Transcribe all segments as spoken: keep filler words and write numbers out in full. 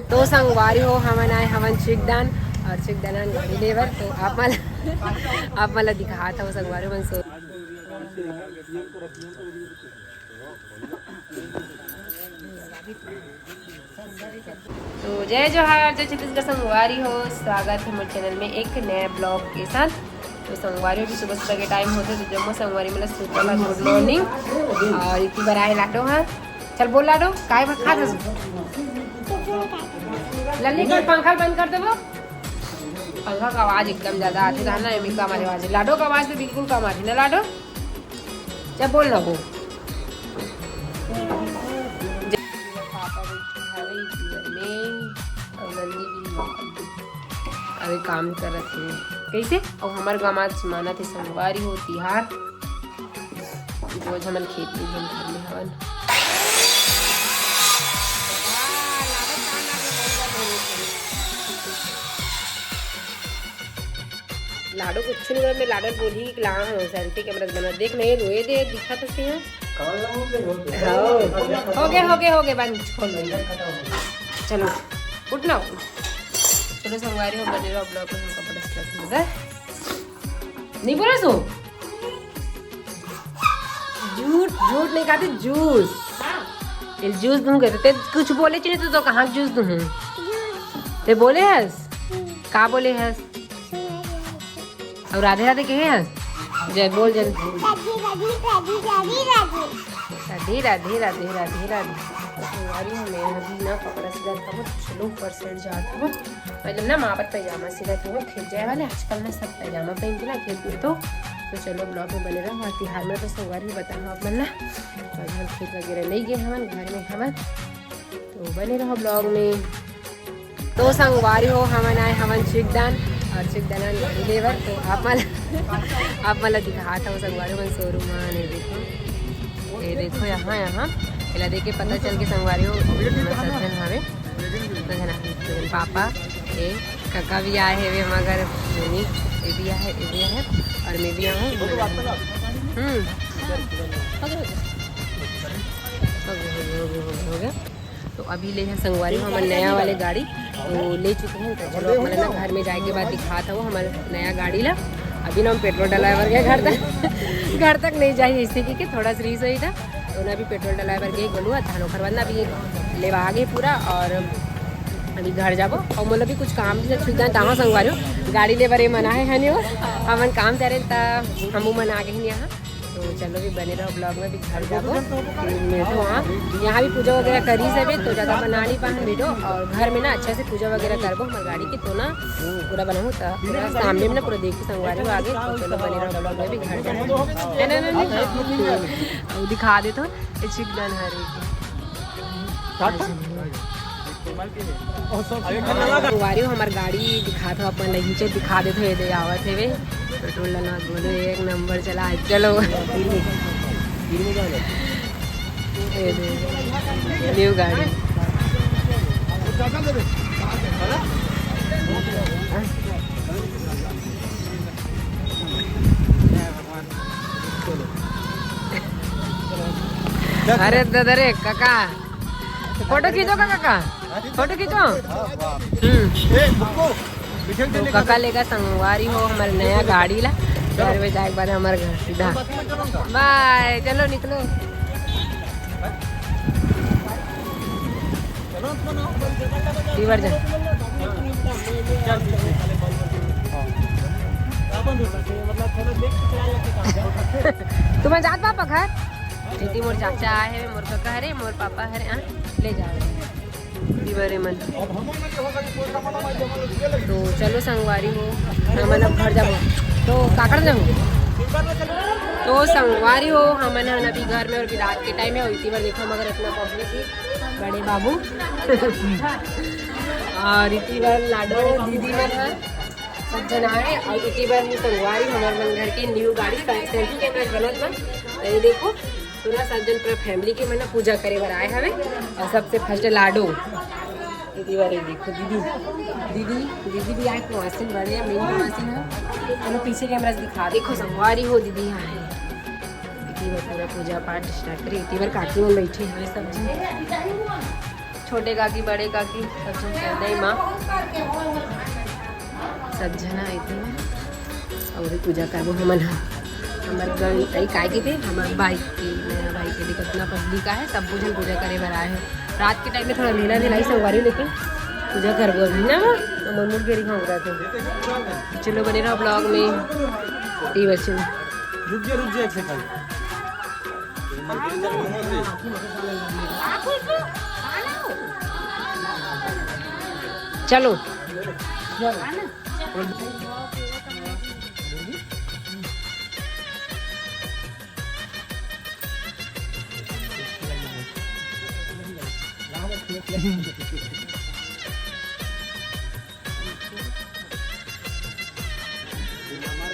तो संगवारी हो, हमन आए हवन चिकदान और चिकदान गाड़ी लेबर। तो आप मन आप मन ला दिखात हव संगवारी हो, मन सो तो जय जोहार, जय छत्तीसगढ़ संगवारी हो, स्वागत है मोर चैनल में एक नए ब्लॉग के साथ। तो संगवारी हो, अभी सुबह सुबह के टाइम होथे, तो जम्मो संगवारी मन ला सुबह का गुड मॉर्निंग। और इतनी बार आए लाडो हा, चल बोल लाडो, काय खात हस? लल्ली कर पंखा बंद कर देबो। पंखा का आवाज एकदम ज्यादा आथे, जाना है, एमी कम आवाज है। लाडो का आवाज तो बिल्कुल कम आथे ना लाडो। जब बोल लगो। पापा बैठे हवे इसी घर में, और नंदी भी अभी काम करत हे। कैसे? और हमर गाँव आज मानत हे संगवारी हो तिहार। रोज हमन खेत में, हम घर में हवन। लाडो कुछ नहीं, मैं लाडो बोली कि लाम हो, सेल्फी कैमरा बना। देख नहीं, रोए दे, दिखा तो सही है। हो गए, हो गए, हो गए, बंद, खोल दो। चलो, उठ ना। चलो, संगवारी हो, बने रहो ब्लॉग में, हमका बड़ा अच्छा लगता है। नहीं बोला सो? झूठ, झूठ नहीं खाते, जूस। ये जूस दूँ कहते, ते कुछ बोले चले तो, तो कहाँ जूस दूँ? ते बोले हस? का बोले हस? और राधे राधे कहे हस? जय बोल, जय। राधे, राधे, राधे, राधे, राधे। राधे, राधे, राधे, राधे, राधे। संगवारी हो, मैं अभी ना कपड़ा सिलत हवं, चलो ऊपर से जात हवं। पहले ना माँ पर पैजामा सिलत हवं, फिर जाए वाले आजकल ना सब पैजामा पहनते ना खेत में, तो, तो चलो ब्लॉग में बने रहो। और तिहार में तो संगवारी हो बताओ आप मन ना, तो आज हम खेत वगैरह नहीं गए हवन, घर में हवन, तो बने रहो ब्लॉग में। तो संगवारी हो, हमन आए हवन चिकदान और चिकदान गाड़ी लेबर। तो आप मन आप मन ला दिखात हवं संगवारी हो, हमन शोरूम में। ये देखो, ये देखो, यहाँ, यहाँ एला देख के पता चल के संगवारी हो, हमर सज्जन हवे, सज्जन आए, सज्जन पापा, ये काका भी आए हवे, मगर मम्मी, ये भी आए, ये भी आए, और मैं भी आऊँ। हम्म, हो गया, हो गया, हो गया, हो गया, हो गया। तो अभी ले हे संगवारी हो हमन नया वाले गाड़ी तो ले चुके हैं। तो चलो, आप मन ला घर में जाए के बाद दिखात हवं हमर नया गाड़ी ला। अभी ना हम पेट्रोल डलाए बर गए घर तक घर तक नहीं जाए, जैसे कि, कि थोड़ा सा रिस होई था, तो ना अभी पेट्रोल डलाए बर गए गोलू, अथान ओकर बाद ना अभी लेवा आ गए पूरा। और अभी घर जाबो और मोला भी कुछ काम भी छूट जाए, तामा संगवारी हो गाड़ी ले बर ये मना है, है नहीं हो, हमन काम करे त हमू मन आ गए हैं यहाँ। तो चलो भी बने रहो ब्लॉग में, भी घर जाबो, फिर मिलते हो। हाँ, यहाँ भी पूजा वगैरह करी सबे, तो ज़्यादा बना नहीं पाए वीडियो। और घर में ना अच्छा से पूजा वगैरह करबो हमारे गाड़ी की, तो ना पूरा बनाऊँ तो पूरा सामने में ना पूरा देखो संगवारी हो आगे। तो चलो बने रहो ब्लॉग में, भी घर जाबो, है ना, ना, नहीं? और दिखा दे तो ये चिकदान हरे संगवारी हो, हमार गाड़ी दिखात हो, अपन ला नीचे दिखा देत हो, ये दे आवत हेवे। पेट्रोल डलवा बोले, एक नंबर चला, चलो। ये दे, न्यू गाड़ी। अरे दादा रे काका, फोटो खींचो का काका, फोटो खींचो। हम्म। तो काका लेगा संगवारी हो हमारे नया गाड़ी ला। घर में जाए के बाद हमारे घर सीधा। बाय, चलो निकलो। रिवर जा। तुम जात पापा घर? दीदी मोर चाचा आए हे, मोर काका हरे, मोर पापा हरे, हाँ, ले जाओ। रिवर मन। तो चलो संगवारी हो, हमन अब घर जाबो। तो काकड़ जाबो। तो संगवारी हो, हमन हन अभी घर में और अभी रात के टाइम है, और इतनी बार देखो मगर इतना पब्लिक ही बड़े बाबू और इतनी बार लाडो दीदी मन ह सब झन आए और इतनी बार संगवारी हमर मन घर के न्यू गाड़ी सेल्फी कैमरा बनत बा। तो ये देखो पूरा सब झन पूरा फैमिली के मन पूजा करे बर आए हवे और सबसे फर्स्ट लाडो दीदी वाले देखो दीदी दीदी दीदी भी आए तो आसिन बढ़िया मेन आसिन है। चलो पीछे कैमरा दिखा देखो संगवारी हो दीदी यहाँ है। इतनी बार पूरा पूजा पाठ स्टार्ट करी, इतनी बार काकी मन बैठे हुए सब झन। छोटे काकी, बड़े काकी, सब झन कर दे माँ। सब झन आए थे और पूजा करबो हमन ह। हमर गण-, अई काय के थे, हमर भाई के, मेरा भाई के देख, इतना पब्लिक आहे, सब झन पूजा करे बर आए हैं। रात के टाइम में थोड़ा ढीला ढिलाई संगवारी, लेकिन पूजा करबो अभी ना माँ, तो मोर मुड़ गेरी खाऊंगा तो। चलो बने रहो ब्लॉग में। ये बच्चे। रुक जा, रुक जा एक सेकंड। चलो।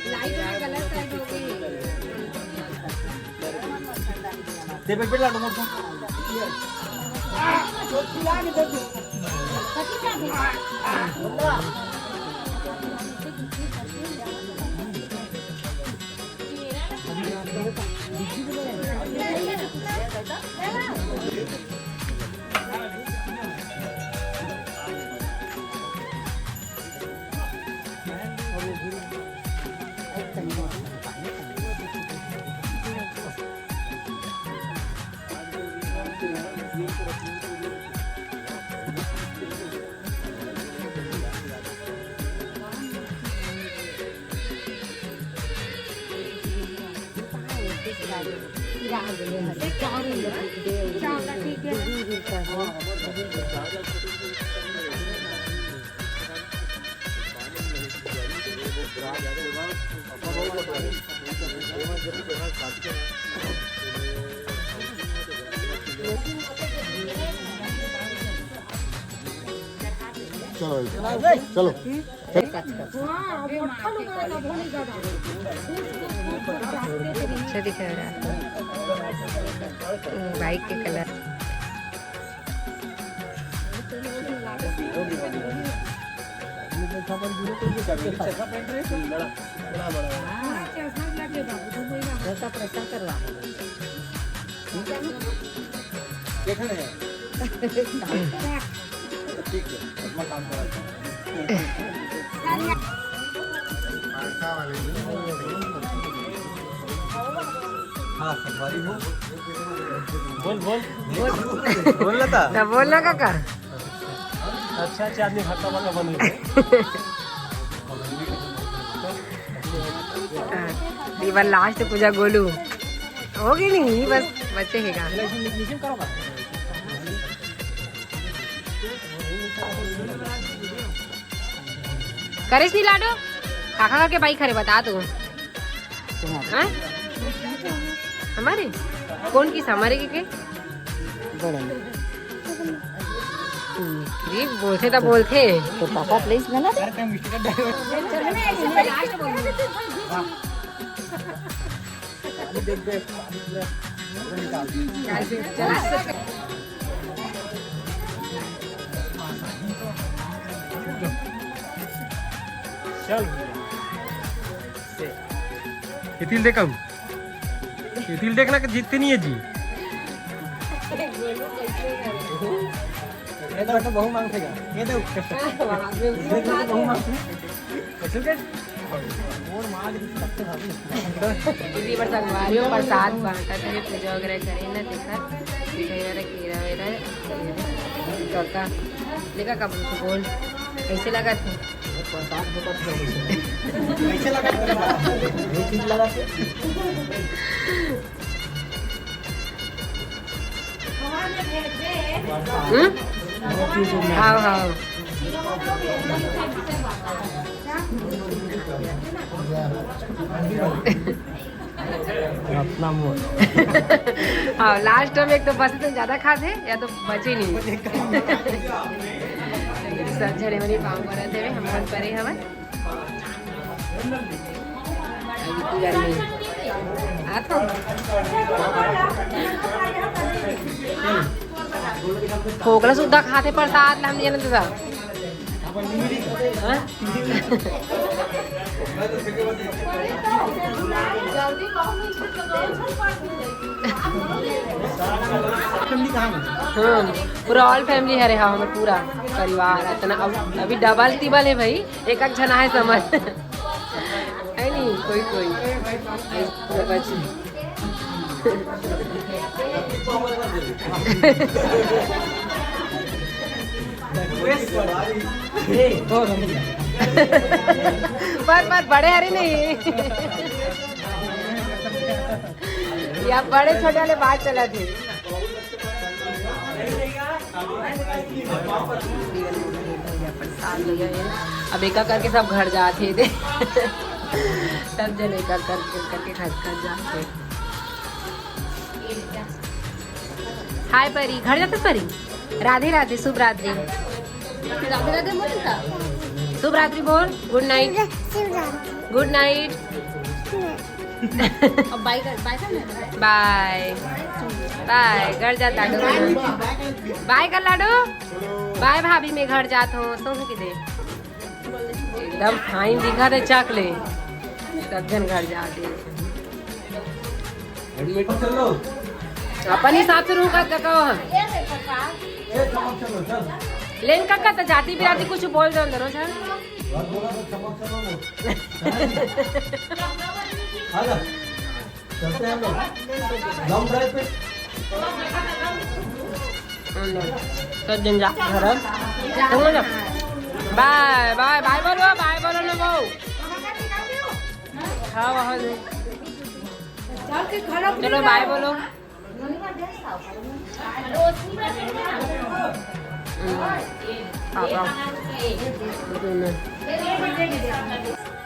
लाइट में गलत साइड हो गई। दे बेटा, लाडू मोर को। चलो, चलो। अच्छा दिख रहा है। बाइक के कलर। ठीक है, अपना काम करा। हाँ, संगवारी हो। बोल, बोल। बोल ना ता। तो बोल ना काका। अच्छा, अच्छा आदमी भाषा वाला बन गए। हाँ, ये बार लास्ट पूजा गोलू होगी नहीं, बस बचे है गा। करिस नहीं लाडो, काका के बाइक हरे बता तू। हाँ? हमारे? कौन किस हमारे के, के? बड़ा। हम्म, ये बोलथे त बोलथे। तो पापा प्लीज बना दे। चल। इतिल देखा हूँ। इतिल देखना कि जीतते नहीं है जी। ये तो, तो बहु मांग थे क्या? ये तो। ये तो बहु मांग थे। अच्छा के? मोर मांग दी सकते भाभी। दीदी बरसात मारियो, प्रसाद बांटा थे, पूजा वगैरह करे ना, देखा, मिठाई वगैरह, खीरा वगैरह, काका, देखा कब बोल, कैसे लगा था? कैसे लगा तेरे बाप? ये चीज लगा के? हम्म? हाँ, हाँ। अपना मुंह। हाँ, लास्ट में एक तो बस से ज्यादा खाते या तो बचे नहीं। सब झने मनी पाँव परत हवे, हम मन परे हवन। अभी पूजा नहीं। आ तो। फोकला सुद्धा खाते प्रसाद ला हम जनत था। हाँ? हाँ, पूरा ऑल फैमिली हरे, हाँ, हमर पूरा परिवार इतना। अब अभी डबल टिबल है भाई, एक एक जना है समझ। है नहीं कोई कोई। पर पर बड़े हरे नहीं। या बड़े छोटे वाले बात चला थे। प्रसाद लिया है। अब एका करके सब घर जात हे दे। सब जन एका करके करके घर घर जात हे। हाय परी, घर जाते परी। राधे राधे, शुभ रात्रि। राधे राधे बोल का? शुभ रात्रि बोल। गुड नाइट। गुड नाइट। अब बाय कर, बाय कर ना। बाय। बाय। घर जात लाडू। बाय कर लाडू। बाय भाभी, मैं घर जात हूँ। सो के दे। एकदम फाइन दिखा दे चॉकलेट। सब जन घर जाते। अपन हिसाब से रहूँ का, का, का वहाँ? लेन का, का तो जाती बिराती कुछ बोल दो अंदर हो जा। आजा। चलते हैं हम लोग। लॉन्ग ड्राइव पे। सब जन जा घर। बाय बाय बाय बोलो, बाय बोलो ना वो। हाँ वहाँ। चलो बाय बोलो।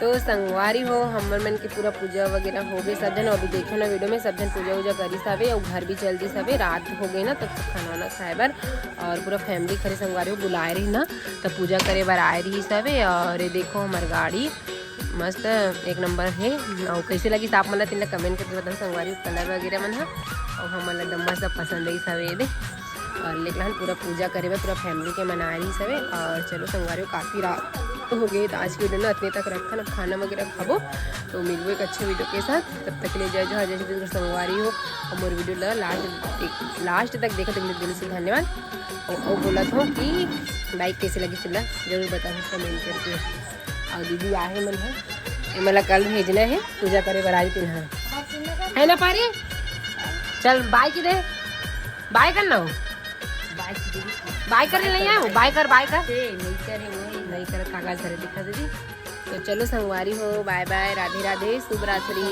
तो संगवारी हो, हमर मन के पूरा पूजा वगैरह हो गए सब जन। अभी देखो ना वीडियो में सब जन पूजा वूजा करिस हवे और घर भी चल दिस हवे। रात हो गई ना, तब तक खाना वाना खाए बर और पूरा फैमिली खरे संगवारी हो बुलाए रही ना, तब पूजा करे बर आए रही हवे। और ये देखो हमार गाड़ी मस्त एक नंबर है। और कैसे लगी आप मन ला, तेन ला कमेंट करके बताओ संगवारी, कलर वगैरह मन ह। और हमन ला दम्मा सब पसंद आई सवे दे। और लेकिन हम पूरा पूजा करे बर पूरा फैमिली के मना रही सवे। और चलो संगवारी हो, काफ़ी रात हो गई, तो आज की वीडियो ना इतने तक रखन। अब खाना वगैरह खाबो, तो मिलबो एक अच्छे वीडियो के साथ। तब तक के लिए जय जोहार, जय छत्तीसगढ़ संगवारी हो। और मोर वीडियो ला लास्ट देख, लास्ट तक देखो, तो दिल से धन्यवाद। और, और बोला था कि लाइक कैसे लगी, फिर जरूर बताओ कमेंट करके। और दीदी आहे मन है, ये मला कल भेजना है पूजा करे बर आज दिन है, है ना पारी? चल बाय की दे, बाय कर ना हो। बाय करे नहीं आए हो, बाय कर, बाय कर। ए, नहीं करे वो। नहीं करे, कागज धरे दिखा दीदी। तो चलो संगवारी हो, बाय बाय, राधे राधे, शुभ रात्रि।